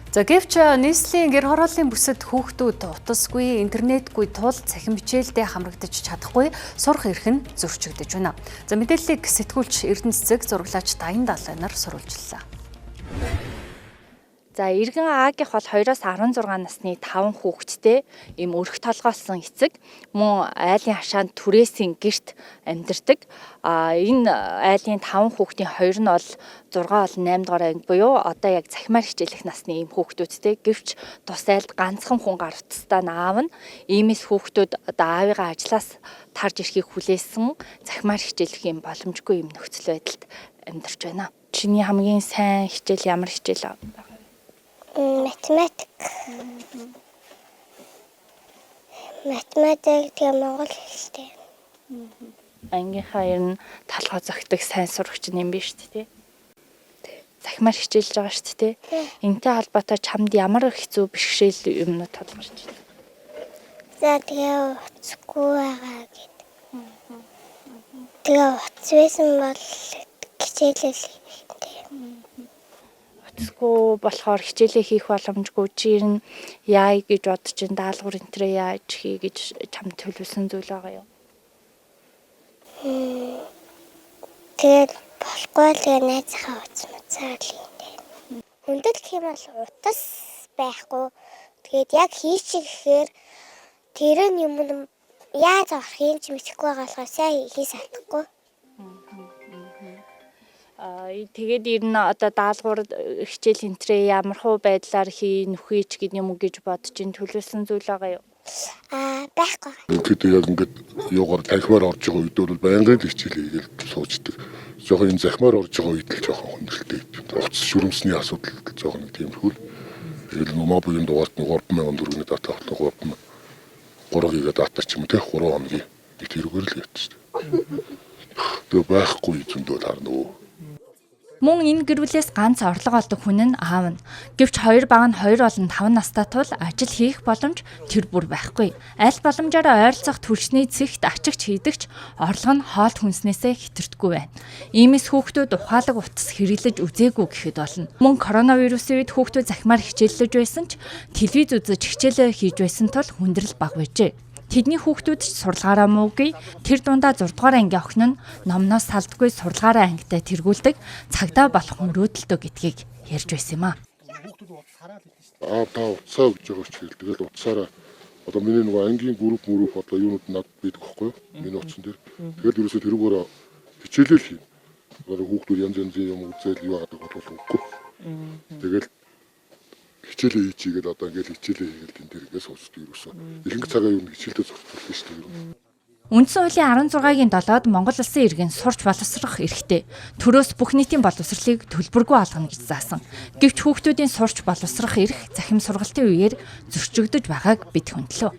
За, гэвч нийслэлийн гэр хорооллын бүсэд хүүхдүүд утасгүй, интернетгүй тул цахим хичээлдээ хамрагдаж чадахгүй, сурах эрх нь зөрчигдөж байна. За, мэдээллийг сэтгүүлч Эрдэнэ Цэцэг, зураглаач Даян Далай нар сурвалжлаа. За, иргэн А-гийнх бол 2-оос 16 насны 5 хүүхэдтэй ийм өрх толгойлсон эцэг, мөн айлын хашаанд түрээсийн гэрт амьдардаг. А энэ айлын 5 хүүхдийн 2 нь бол 6 болон 8 дугаар анги буюу одоо яг цахимаар хичээлэх насны ийм хүүхдүүдтэй. Гэвч тус айлд ганцхан хүн гар утастай нь аав нь. Иймээс хүүхдүүд одоо аавыгаа ажлаас тарж ирэхийг хүлээсэн, цахимаар хичээлэх юм боломжгүй ийм нөхцөл байдалд амьдарч байна. Чиний хамгийн сайн хичээл ямар хичээл вэ? Математик. Математик, тэгээ монгол хэлтэй. Ангийнхаа ер нь толгой зөгтөг сайн сурагч юм биш үү, тий? Захимаар хичээлж байгаа шүү дээ, тий? Энтэй холбоотой чамд ямар хэцүү бэрхшээл юмнууд тулгарч байна? За, тэгээ утасгүй байгаа гэд. Тэгээ утас байсан бол хичээлэл тий. Утасгүй болохоор хичээлээ хийх боломжгүй, чи ер нь яая гэж бодож чинь, даалгавар энэ тэрээ яаж хий гэж чамд төлөвлөсөн зүйл байгаа юу? Тэгээд болохгүй л, тэгээ найзынхаа утас муцаар л юм дээ. Хүндрэл гэх юм бол утас байхгүй. Тэгээд яг хийчих гэхээр тэр нь юм яаж орохыг ч мэдэхгүй байгаа болохоор сайн хийж чадахгүй. Тэгээд ер нь одоо даалгавар, хичээл энэ тэрээ ямар хуу байдлаар хий нөхийч гэдэг юм уу гэж бодож чинь төлөвлөсөн зүйл байгаа юу? Аа, байхгүй. Ерөнхийдөө яг ингээд юугаар танхимаар орж байгаа үед бол байнгын л хичээл хийгээл суучдаг. Жоохон энэ захимаар орж байгаа үед л жоохон хүндрэлтэй. Утас шүрэмсний асуудал жоохон нэг тиймэрхүү л. Тэгэл мобилийн дугаарт нэг 3000 төгрөгийн дата авах, 3 3 гига дата ч юм уу, те, 3 хоногийн нэг тэрүүгээр л ятж шүү дээ. Тэгээ байхгүй зөндөө таарна өө. Мөн энэ гэр бүлээс ганц орлого олдог хүн нь аав нь. Гэвч хоёр баг нь 2 болон 5 настай тул ажил хийх боломж тэр бүр байхгүй. Аль боломжоор ойролцоох түлшний цэгт ачигч хийдэгч орлого нь хоол хүнснээсээ хэтэрдэггүй байна. Иймээс хүүхдүүд ухаалаг утас хэрэглэж үзээгүй гэхэд болно. Мөн коронавирусын үед хүүхдүүд захимаар хичээллэж байсан ч телевиз үзэж хичээлээ хийж байсан тул хүндрэл бага байжээ. Тэдний хүүхдүүд ч сурлагаараа муугүй, тэр дундаа 6 дугаар ангийн охин нь номноос салдаггүй, сурлагаараа ангитай тэргүүлдэг, цагдаа болох мөрөөдөлтөө гэдгийг ярьж байсан юм а. Аа, та утсаа өгж байгаа ч хэл тэгэл утсаараа одоо миний нөгөө ангийн групп мөрөв одоо юунууд надад байдаг байхгүй юу? Миний утсан дээр. Тэгэл ерөөсөө тэрүүгээр хичээлээ л хийн. Одоо хүүхдүүд янз янзын юм үзэл юу яадаг бол үгүй. Тэгэл хичээлээ хийчихгээд одоо ингээл хичээлээ хийгээл энэ дэр ингээд сууцдаг ерөөсөө. Ихэнх цагаа юу нэг хичээлдээ зөрчүүлсэн шүү дээ. Үндсэн хуулийн 16-гийн 7-д Монгол улсын иргэн сурч боловсрох эрхтэй. Төрөөс бүх нийтийн боловсролыг төлбөргүй олгоно гэж заасан. Гэвч хүүхдүүдийн сурч боловсрох эрх захим сургалтын үеэр зөрчигдөж байгааг бид хөндлөө.